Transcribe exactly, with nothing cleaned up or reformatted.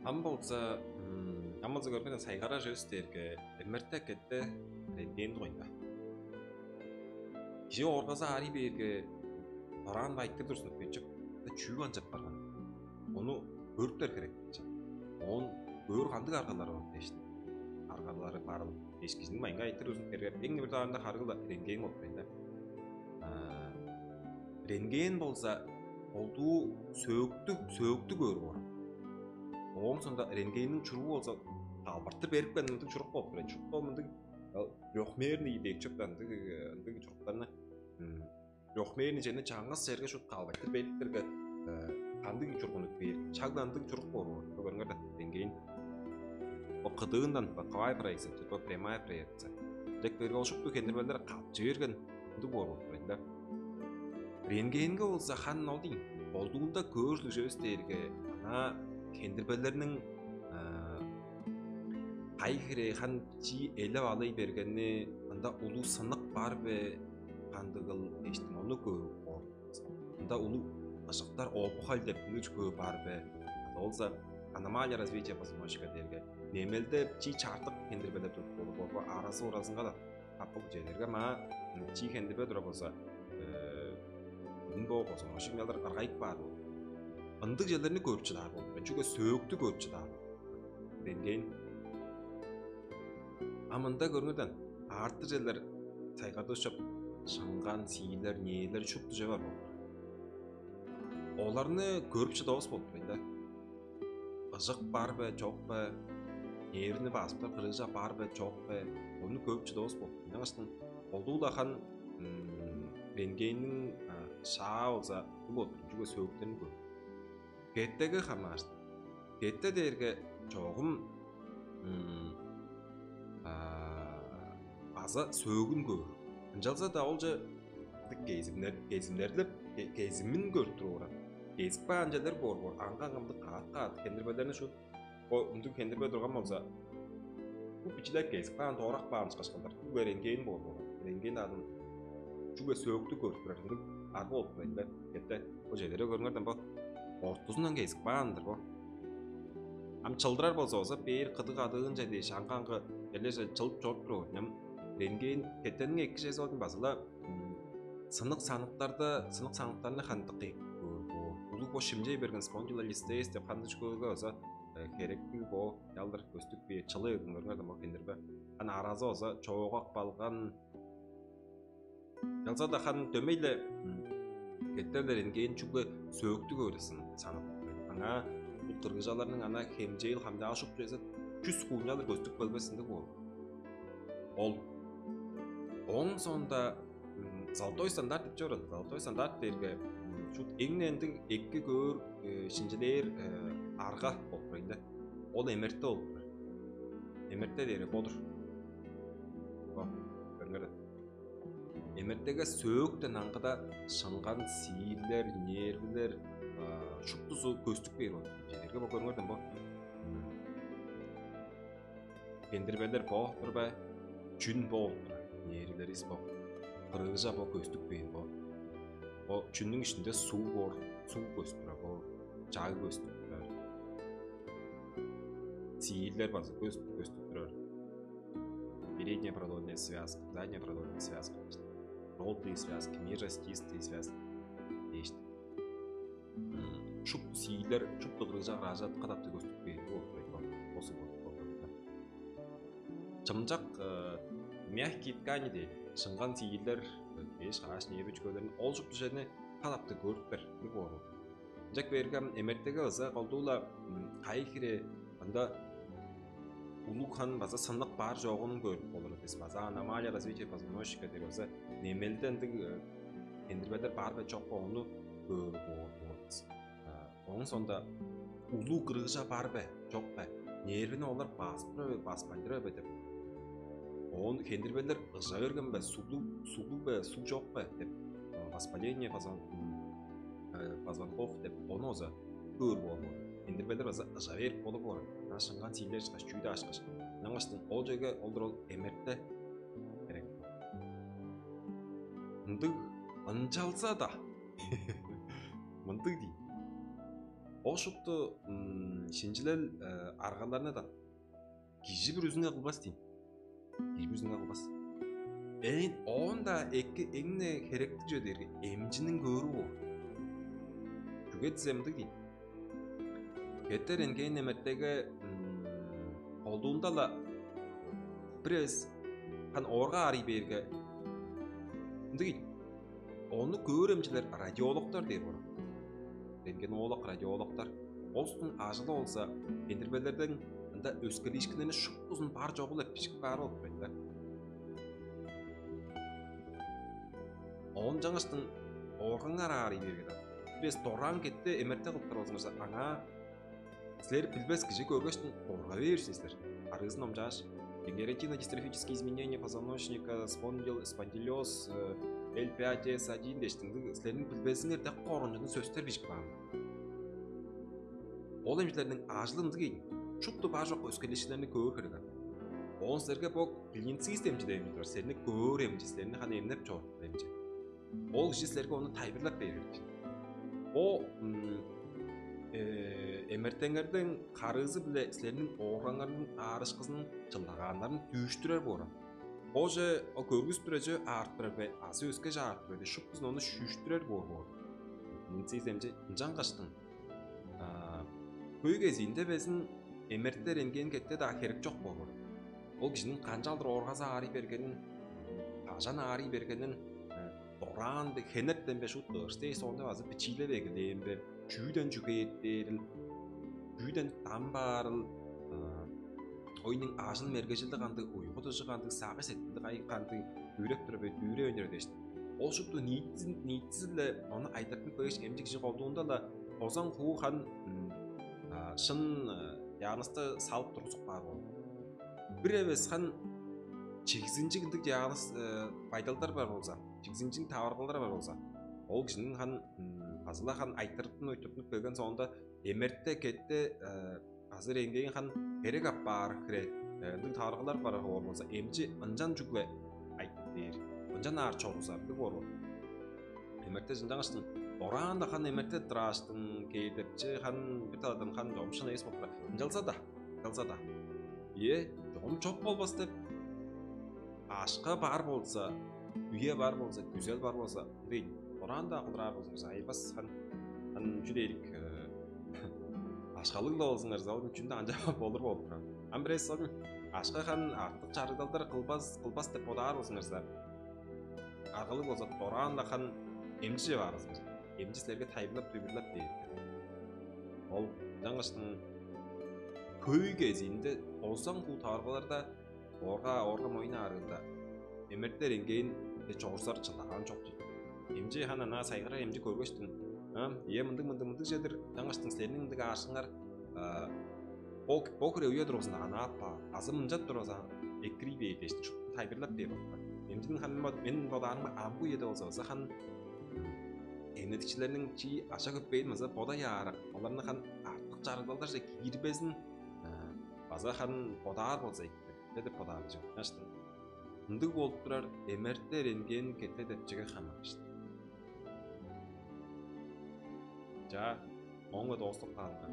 Ам болза, ам болза көргенде, сайгарар чүвес дээрге МРТ, КТ, рентген дугайында. Кижи ооргазы аарый бээрге, дораан бо айтырыг турзунуп кээп чоп, чүү канчап барган? Ону көрүптер херек болча. Оон көөр кандыг аргалары бар дээш, аргалары барыл дээш, кижиниң майынга айтырыг турзунуп кээрге, эң бир дугаарында харыыл-ла рентген болуп турар-дыр. Рентген болза колдуу сөөктү, сөөктү көөр боор. Ооң соонда рентгенниң чуруу болза калбартыр берип каан мындыг чурук болуп турар. Чурукта мындыг трёхмерный дээш чоп-даа, ындыг, ындыг чуруктарны, трёхмерный черни чаңгыс черге шуут калбартыр бериптерге, кандыг чургунуп кээр, шак-ла ындыг чурук боор боор. Бо көрүңер даан, рентген. Бо кыдыындан боковая проекция, бо прямая проекция. Дег берге ол шупту хендирбелер капчы берген ындыг боор болуп турар-дыр. Рентгенге болза харын ол дийин, колдуунда көөр ужур чүвес дээрге, ана хендирбелерниң кайы хире харын чии элеп алый бергени, ында улуг сынык бар бе, кандыгыл дээштиң, ону көөр боор. Ында улуг ыжыктар, опухоль деп ындыг чүве бар бе? Ада болза аномалия развития позвоночника дээрге, немелде чии чартык хендирбелер туруп болур боор бо, аразы-уразынга-даа. Капыл чедерге маа чии хендирбе турар болза, бо позвоночник мялдар ыргайып каар боор. Ындыг черлерни көрүп шыдаар болуп турар, чүге сөөктү көрүп шыдаар болуп турар. Рентген. А мында көрүңер даан, аартыр черлер сайгардывыс чоп, шыңган, сиирлер, нервилер, шупту чүве бар болуп турар. Оларны көрүп шыдавас болуп турар-дыр. Ыжык бар бе, чок бе, нервини базыптар грыжа бар бе, чок бе, ону көрүп шыдавас болуп турар. Ынчангаштың колдуу-ла харын рентгенниң шаа болза ындыг болуп турар, чүге сөөктерни көрүп. КТ-ге хамаарыштыр. КТ дээрге чогум база сөөгүн көөр. Ынчалза-даа олче кезимнер, кезимнерлеп, кезимин көрүп туруп орар. Кезип каан черлер боор боор, аңгы-аңгы мындыг каът-каът хендирбелерни шуут. Бо ындыг хендирбе турган болза, бо бичии-ле кезип каан, доорап каан ышкаш кылдыр. Чүге рентген боор боор. Рентген адын чүге сөөктү көрүп турар ындыг арга болуп турар-дыр. Кетте бо чедери көрүңер даан, бо ортузундан кезип каан-дыр бо. Ам чылдырар болза, болза бээр кыдык адыынче дээш аңгы-аңгы черлерже чылып чоруп турар. Ам рентген, КТ-ниң эки чүвези ол дийин, база-ла сынык-саныктарда, сынык-саныктарны хандыкы улуг бо шимчей берген спондилолистез деп хандык чүвеге база херектиг бо, ялдыр көстүп бээр, чылыы көрүңер даан, бо хендирбе. Ана аразы болза чоогак балган. Ынчалза-даа харын дөмей-ле КТ-ле, рентген чүгле сөөктү көөрүн санап, аңаа бо грыжаларның ана хемчээл, хамчаал шупту эзет чүс хуунчалыр көстүп келбес ындыг боор. Ол ооң соонда золотой стандарт деп чорду. Золотой стандарт дээрге шуут эң-не ындыг эки көөр, шинчилээр арга болуп турар-дыр. Ол МРТ болуп турар. МРТ дээрге бо-дур. Бо, көрүңер даан. МРТ-ге сөөктен аңгыда шыңган, сиирлер, нервилер шуптузу көстүп кээр болуп турар. Чедерге бо көрүңер даан, бо хендирбелер бо-дур бе? Чүн бо болуп турар, нервилеривис бо. Грыжа бо көстүп кээр бо. Бо чүннүң иштинде суг боор, суг көстүп турар бо. Чаг көстүп турар. Сиирлер база көстүп, көстүп турар. Передняя продольная связка, задняя продольная связка, желтые связки, миожестистые связки дээш. Шупту сиирлер, шупту грыжа, грыжа катап-даа көстүп кээр болуп турар. Бо суг болуп турар. Чымчак, мягкие ткани дээр, шыңган, сиирлер, беш, каш, нерви чүвелерин, ол шупту чүвени катап-даа көрүптер, ындыг боор. Ынчап кээрге МРТ-ге база колдуу-ла кайы хире ында улуг харын база сынык бар-чогун көрүп болур бис. База аномалия развития позвоночника дээр, база немелде ындыг хендирбелер бар бе, чок бе, ону көөр боор бис. Ооң соонда улуг грыжа бар бе, чок бе, нервини олар базып турар бе, базып турар бе деп. Оон хендирбелер ыжа берген бе, суглуг, суглуг бе, суг чок бе деп, воспаление позвон-, позвонков деп, ону база көөр боор. Хендирбелер база ыжа берип болур боор. Ынчан шыңган, сиирлер ышкаш, чүү-даа ышкаш. Ынчангаштың ол черге ол-дур, ол МРТ херек. Ындыг, ынчалза-даа мындыг дийин. Ол шупту шинчилел аргаларны-даа кижи бүрүзүнге кылбас дийин. Кижи бүрүзүнге кылбас. Ээн оон-даа эки эң-не херектиг чүве дээрге эмчиниң көөрү боор. Чүге дизе мындыг дийин. Кетте рентген, МРТ-ге колдуунда-ла бир эвес ханы оорга аарый бээрге, ындыг ийин. Ону көөр эмчилер радиологтар дээр боор. Рентгенолог, радиологтар. Олустуң ажылы болза эндирбелерден ында өскелиишкиннерни шуптузун бар-чогул эппишип каар болуп турар. Оон чаңгыштың ооргаңар аарый берген. Бирээс дораан кетте МРТ кылыптар болзуңарза, аңаа силер билбес кижи көргештиң корга бээр силер. Арыызын омчааш, дегенеративно-дистрофические изменения позвоночника, спондил, спондилёз, L пять S один дээштиң, силерниң билбезиңер дег коргунчуну сөстер бижип каан. Ол эмчилерниң ажылы ындыг ийин. Шупту бар чок өскелиишкиннерни көөр херек. Оон силерге бо клиницист эмчи деп эмчи бар. Силерни көөр эмчи, силерни ханы эмнеп чоруур эмчи. Ол кижи силерге ону тайылбырлап бээр. Бо МРТ-ңердиң харыызы-биле силерниң ооргаңарның аарышкызының чылдагааннарын дүүштүрер боор. Оже ол көргүс бирээже аарып турар бе, азы өскеже аарып турар бе, шуптузун ону шүүштүрер боор боор. Клиницист эмчи ынчангаштың хөй кезиинде безин МРТ, рентген кетте-даа херек чок боор. Ол кижиниң канчалдыр ооргазы аарый бергенин, кажан аарый бергенин, дораан дег хенертен бе, шуут ыштей соонда база бичиилеп эгелээн бе, чүүден чүге эртээрил, чүүден дам баарыл, оюнуң ажыл-мергежилди кандыг, уйгу-дыжы кандыг, сагыш-сеткили кай кандыг, дүүреп тура бе, дүүревейн дээш. Ол шупту ниитизин, ниитизи-биле ону айтыртып көргеш, эмчи кижи колдуунда-ла бозан хуу хан шын диагнозду салып тургузуп каар болду. Бир эвес хан чигзинчиг ындыг диагноз, байдалдар бар болза, чигзинчиг таварылгалар бар болза, ол кижиниң хан базыла хан айтыртын уйтуртунуп келген соонда, МРТ кетте азы рентген хан херек апаар хире, ындыг таварылгалар бар боор болза, эмчи ынчан чүгле айтып бээр, ынчан аар чоргузар ындыг боор болду. МРТ ынчангаштың дораан-даа хан МРТ дырааштың кээдепчи хан бир таладан хан чогум шын эвес болуп турар. Ынчалза-даа, ынчалза-даа, ийе, чогум чок болбас деп, акша бар болза, үе бар болза, күзел бар болза, ындыг дораан-даа кылдыраар болзуңарза, айырбас хан. Хан чүү дээрик, акшалыг-ла болзуңарза, ол чүнү-даа канчап болур болуп турар. Ам бирээзи ол акша хан артык чарыгдалдар кылбас, кылбас деп бодаар болзуңарза, аргалыг болза, дораан-даа хан эмчиже баарыңар. Эмчи силерге тайылбырлап-түйбүрлеп бээр. Ол ынчангаштың хөй кезиинде озан хуу таварылгаларда, оорга, оорга моюн аарыында МРТ, рентген чорзар чылдагаан чок чүве. Эмчи хан анаа сайгарар, эмчи көргештиң: «А, ийе, мындыг, мындыг, мындыг чедир, ынчангаштың силерниң мындыг аарышкыңар бо, бо хире үе дургузунда анаап каар, азы мынчап тургуза экирий бээр» дээш, шупту тайылбырлап бээр болуп каар. Эмчиниң хан мен бодаарымга, амгы үеде болза, база хан эмнедикчилерниң чии акша-көпеен база бодай аарак, оларны хан артык чарыгдалдарже киирбезин база хан бодаар болза эки-дир деп бодаар чүве. Ынчангаштың ындыг болуп турар МРТ, рентген кетте депчиге хамаарыштыр. Чаа, ооң-биле дооступ каалыңар.